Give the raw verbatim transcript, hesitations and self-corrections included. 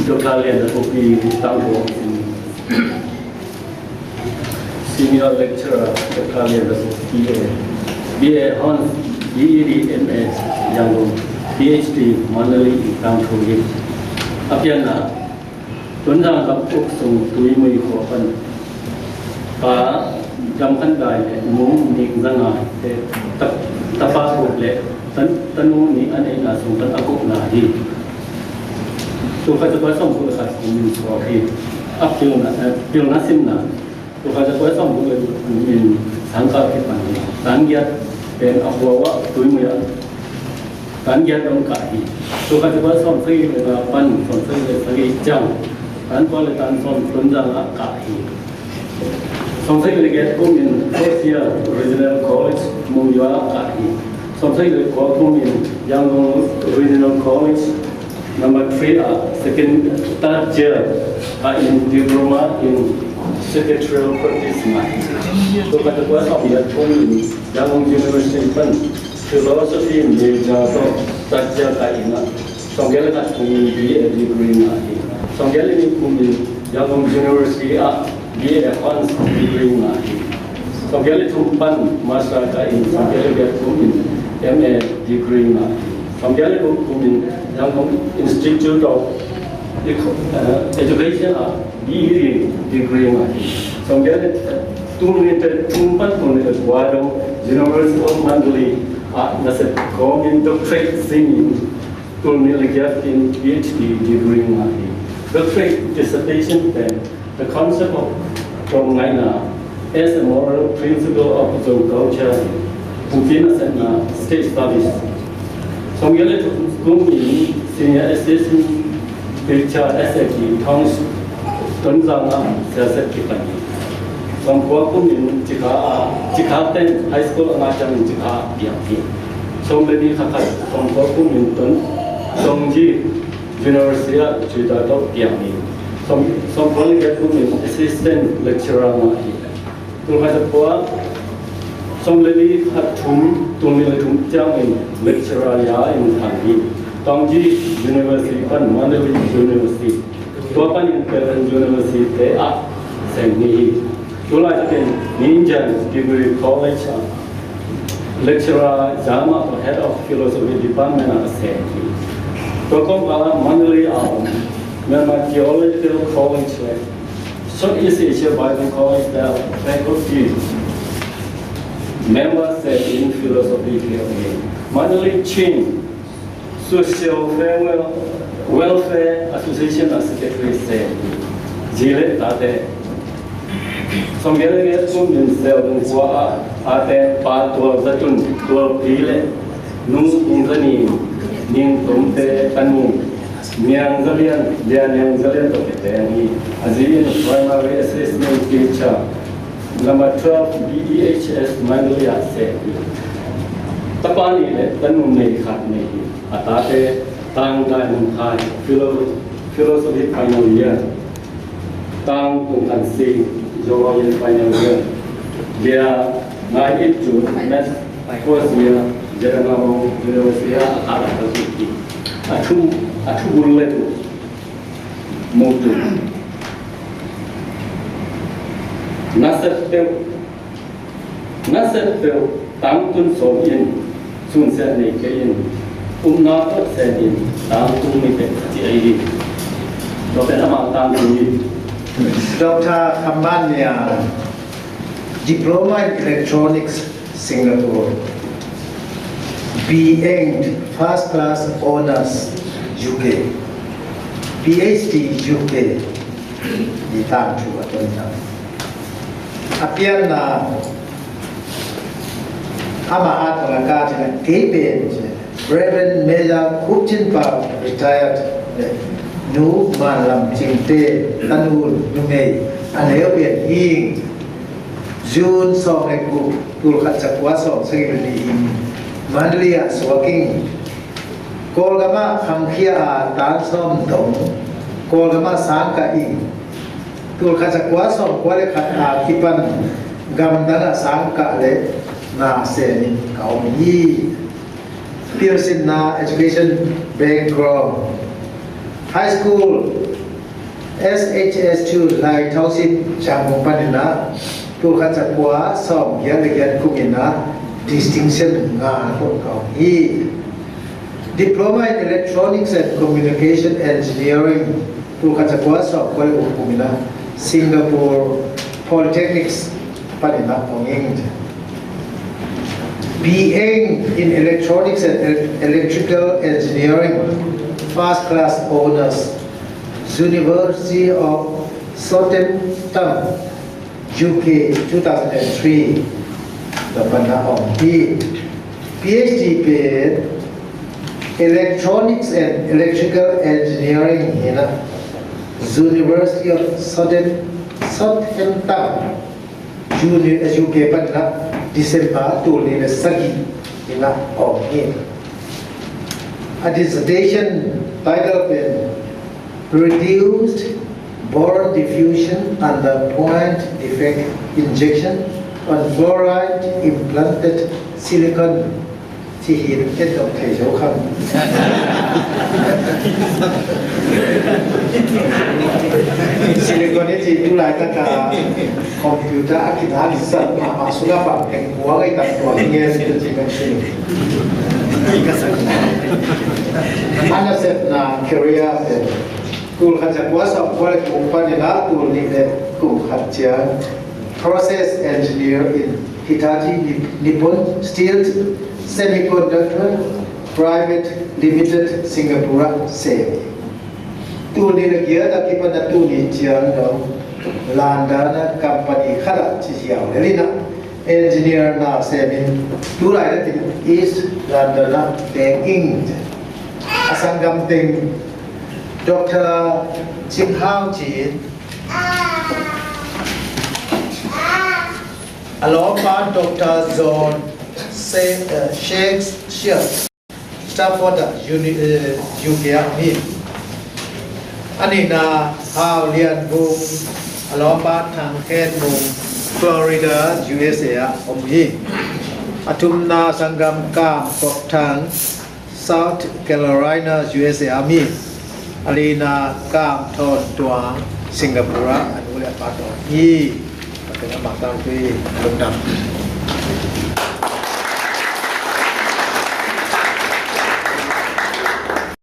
Dr. Lian Za Pu Pi, tangthu. Senior Lecturer, Dr. Lian Za Pu Pi, B A, B A Hons, B E D, M A Yangon, P H D Mandalay, tangthu hi. A pianna, Tonzang gam uk sung Tuimui khua pan Pa Dam Khan Dai le Nu Ning Za Ngai te ta, tapa guk le tan, tanu nih a neihna sung pan a gukna hi. Tulkhat zakua sawmguk le khat kum in suak hi. A pilna, eh, pilna simna, tulkhat zakua sawmguk le guk kum in sangkah kipan hi. Tan giat pen a Hua Wah Tuimui ah tan giat dong kah hi. Tulkhat zakua sawmsagih le nga pan sawmsagih le sagih ciang tan kua le tan sawm Tonzang ah kah hi. Sawmsagih le giat kum in first year Regional College Monywa ah kah hi. Sawmsagih le kua kum in Yangon Regional College number three ah second, third year ah in Diploma in Secretarial Practice ngah hi. Tulkhat zakua sawmgiat kum in Yangon University pan Philosophy major tawh third year kah in ah, sawmgiat le khat kum in B A degree ngah hi. Sawmgiat le nih kum in Yangon University ah B A Hons degree ngah hi. Sawmgiat le thum pan master kah in, sawmgiat le giat kum in M A degree ngah hi. Sawmgiat le guk kum in Yangon Institute of Eco-, eh, Education ah B E degree ngah hi. Sawmgiat le, tul nih le thum pan tul nih le kua dong University of Mandalay ah nasep kawmin doctorate sing in, tul nih le giat in P H D degree ngah hi. Doctorate dissertation pen The Concept of Tawmngaihna as a Moral Principle of Zo Culture, Pu Pi nasepna State Studies. Sawmgiat le thum kum in Senior Assistant Teacher, S A T, Tonzang ah siasep kipan hi. Sawmkua kum in Cikha ah, Cikha ten High School a ngah ciangin Cikha ah piang hi. Sawm le nih kha khat, sawmkua kum in Ton, Tongji University ah tutor tawh piang hi. Sawm, sawmkua le giat kum in Assistant Lecturer ngah hi. Tulkhat zakua sawm le li khat thum, tul nih le thum ciangin lecturer ya in thang hi. Tongji University pan Mandalay University, tua panin Petan University te ah sem hi. Tulai takin Ninjan Degree College ah lecturer ya mah tawh Head of Philosophy Department ah sem hi. Tua kawmkal ah Mandalay ah om Myanmar Theological College le Southeast Asia Bible College te faculty member sem in philosophy kiam hi. Mandalay Chin Social Welfare, Welfare Association ah secretary sem hi. Zi le tate. Sawmgiat le giat kum in Sel Dong Kua ah ate Pa Tual Za Tun, Tual Pi le Nu Ning Za Ning, Ning Tum te tanu Niang Za Lian, Lian Niang Za Lian tawh kipeng hi. A zi in primary assistant teacher number twelve B E H S Mandalay ah sem hi. Tapa nih le tanu nei khat nei hi. A tate Tang Dai Mung Khai, philo-, philosophy final year. Tang Kung Khan Sing, zoology final year. Lia Ngai It Cu, maths first year, Zhejiang University ah a khat a khat hi. A thu, a thu bul le tu. Mutu. Nasep peuh, nasep peuh tangtun sawm in, sunsiat nei kei in, upna tawh sem in, tangtung ni peuh a ci ahi hi. Tua pen amah tangtung hi. Doctor Kham Ban Nia, Diploma in Electronics, Singapore. B Eng First Class Honours, U K. P H D, U K. Ni tangthu a ton tang. A pianna, amah a tawh a ka cih leh kei pen ci leh Reverend Major Khup Cin Pau, retired, le Nu Man Lam Cing te tanu numei a neu pen hi. June sawm le guk, tul khat za kua sawm sagih le nih in Mandalay ah suak ing. Kawlgam ah khangkhia a tan sawm dong, Kawlgam ah sang kah ing. Tul khat za kua sawm kua le khat a kipan gamdang ah sang kah le na sem in ka om hi. Pilsinna, education background. High school S H S two Lai Thawngsit Cangmong panin ah tul khat za kua sawm giat le giat kum in ah distinction nga tawh ka om hi. Diploma in Electronics and Communication Engineering tul khat za kua sawm kua le guk kum in ah Singapore Polytechnics panin ah hong ing. B A in Electronics and Electrical Engineering, first class honours, University of Southampton, U K, two thousand and three. Tua panin ah hong hi. P H D pen Electronics and Electrical Engineering hi in ah University of Southampton, Southampton, U K panin ah December tul nih le sagih in ah hong hi. A dissertation title pen Reduced Bond Diffusion Under Point Defect Injection on Fluoride Implanted Silicon. Ci hi in, en dong thei zo kha. Silicon i ci tu laitak a computer a kinalsat mahmah sungah bang teng kua ngai tak tua hi ngen ci kan ci. A nasepna career pen tul khat za kua sawm kua le guk panin ah tul nih le kum khat ciang process engineer in Hitachi Nippon Steel Semiconductor Private Limited Singapore ah sem. Tul nih le giat a kipan a tul nih ciang dong London ah company khat ah ci ziau lel in ah engineer na sem in tu laitak in East London ah teng ing. A sanggam teng Doctor Cing Hau ci in a lawmpa Doctor John Shakespeare Stafford ah U K ah om hi. A nihna Hau Lian Vung a lawmpa Thang Khen Vung Florida U S A ah om hi. A thumna sanggam Kam Kok Thang South Carolina U S A ah om hi. A lina Kam Thawn Tuang Singapore ah a nu le a pa tawh om hi. Pathian a mangtang tui lungdam.